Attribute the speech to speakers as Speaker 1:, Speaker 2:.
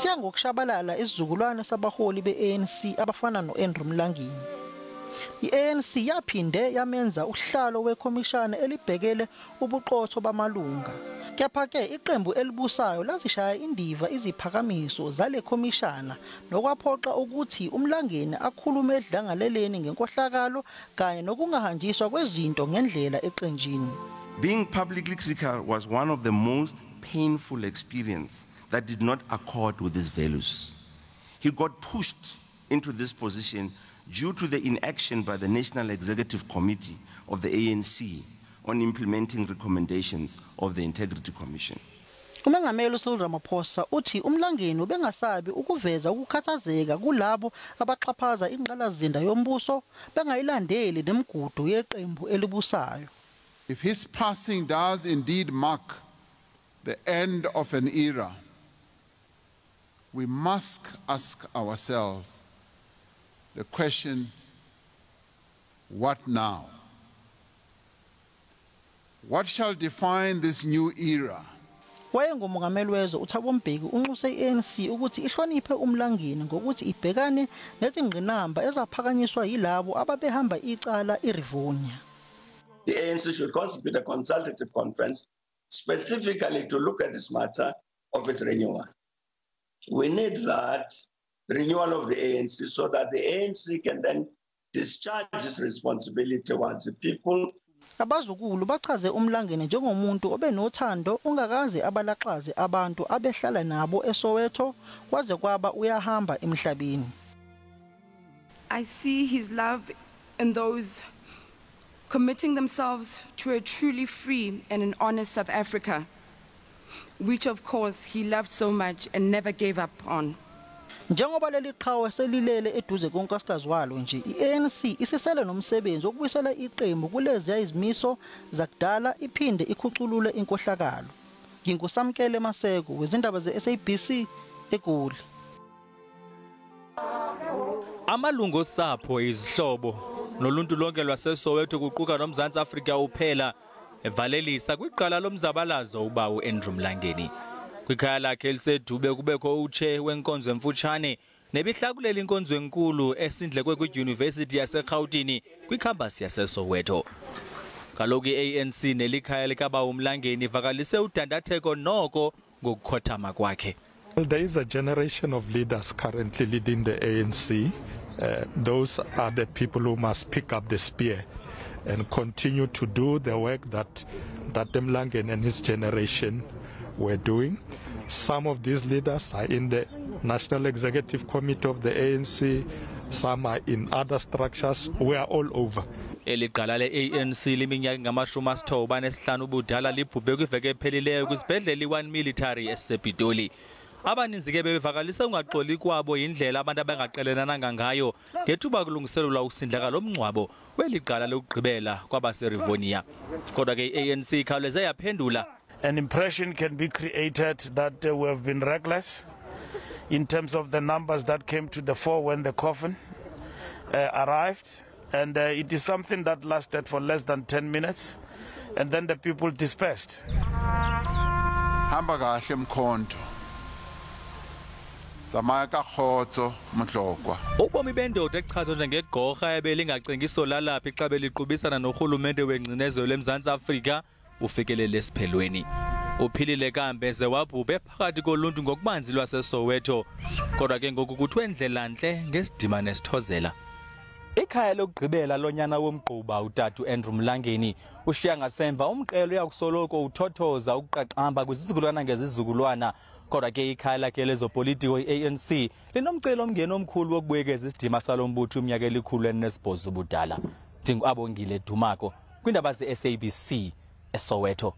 Speaker 1: Siya ngokushabalala isizukulwane sabaholi be-ANC abafana no-Andrew Mlangeni. I-ANC yaphinde yamenza usihlalo wekhomishana elibhekele ubuqotho bamalunga. Kepha-ke iqembu elibusayo lazishaya indiva iziphakamiso zale khomishana, nokwaphoqa ukuthi uMlangeni akhulume edlangaleleni ngenkohlakalo kanye nokungahanjiswa kwezinto ngendlela eqenjini.
Speaker 2: Being publicly critical was one of the most painful experiences that did not accord with his values. He got pushed into this position due to the inaction by the National Executive Committee of the ANC on implementing recommendations of the Integrity Commission.
Speaker 1: Umengameli uCyril Ramaphosa uthi uMlangeni ubengasabi ukuveza ukukhathazeka kulabo abaxhaphaza ingqalasizinda yombuso bengayilandeli nemigudu yeqembu elibusayo.
Speaker 3: If his passing does indeed mark the end of an era, we must ask ourselves the question, what now? What shall define this new era?
Speaker 1: Wayengumongameli wezwe uThabo Mbeki unxuse i-ANC ukuthi ihloniphe uMlangeni ngokuthi ibhekane nezingqinamba ezaphakanyiswa yilabo ababehamba icala iRivonia.
Speaker 4: The ANC should constitute a consultative conference specifically to look at this matter of its renewal. We need that renewal of the ANC so that the ANC can then discharge its responsibility towards the people.
Speaker 1: Abazukulu bachaze uMlangeni njengomuntu obenothando ongakaze abalaxaze abantu abehlala nabo eSoweto kwaze kwaba uyahamba emhlabeni.
Speaker 5: I see his love in those committing themselves to a truly free and an honest South Africa, which of course he loved so much and never gave up on.
Speaker 1: Njengoba leli qhawe selilele eduze konkosikazi walo nje, i-ANC isisele nomsebenzi wokubuyisela iqembu kuleziya izimiso zakudala iphinde ikhuculule inkohlakalo. NginguSamkele Maseko wezindaba ze-SABC eGoli.
Speaker 6: Amalungu osapho, izihlobo noluntu lonke lwaseSoweto kuquka noMzantsi Afrika uphela evalelisa kwiqala lomzabalazo uba uAndrew Mlangeni. Kwikhaya lakhe eliseDube kubekho uche wenkonzo emfutshane nebihlakulela inkonzo enkulu esindlekwe kwiDyunivesithi yaseGauteng kwikhambasi yaseSoweto. Kaloku i-ANC nelikhaya likaba uMlangeni ivakalise udandatheko noko ngokukhothama kwakhe.
Speaker 7: Well, there is a generation of leaders currently leading the ANC. Those are the people who must pick up the spear and continue to do the work that Mlangeni and his generation were doing. Some of these leaders are in the National Executive Committee of the ANC, some are in other structures. We are all over.
Speaker 6: Eli gqala le-ANC liminyaka engama-95 ubudala libhubhe kwiveki ephelileyo kwisibhedlele i-One Military esisePitoli. Abaninzi ke bebevakalise ungaxoli kwabo yindlela abantu abangaqelenananga ngayo ngethuba kulungiselelwa ukusindleka lo mngcwabo weli gqala lokugqibela kwabaseRivonia. Kodwa ke i-ANC ikhawuleze yaphendula.
Speaker 8: An impression can be created that we have been reckless in terms of the numbers that came to the fore when the coffin arrived. And it is something that lasted for less than 10 minutes, and then the people dispersed.
Speaker 3: Hamba kahle Mkhonto. Tsamaya ka kgotso Motlokwa.
Speaker 6: Ubomi bendoda echazwa njengegorha ebelingacengiso lalapha xa beliqubisana norhulumente wengcinezelo eMzantsi Afrika bufikelele esiphelweni. Uphilile kambe ze wabhubhe phakathi koluntu ngokubanzi lwaseSoweto. Kodwa ke ngoku kuthiwe ndlela ntle ngesidima nesithozela. Ikhaya lokugqibela lonyana womgquba utata Andrew Mlangeni ushiya ngasemva umqelo uyakusoloko uthothoza ukuqaqamba kwizizukulwana ngezizukulwana. Kodwa ke ikhaya lakhe lezopolitiko i-ANC linomcelo omngeni omkhulu wokubuyekeza isidima salo mbutho iminyaka eli-108 ubudala. NdinguAbongile Dumako kwiindaba ze-SABC eSoweto.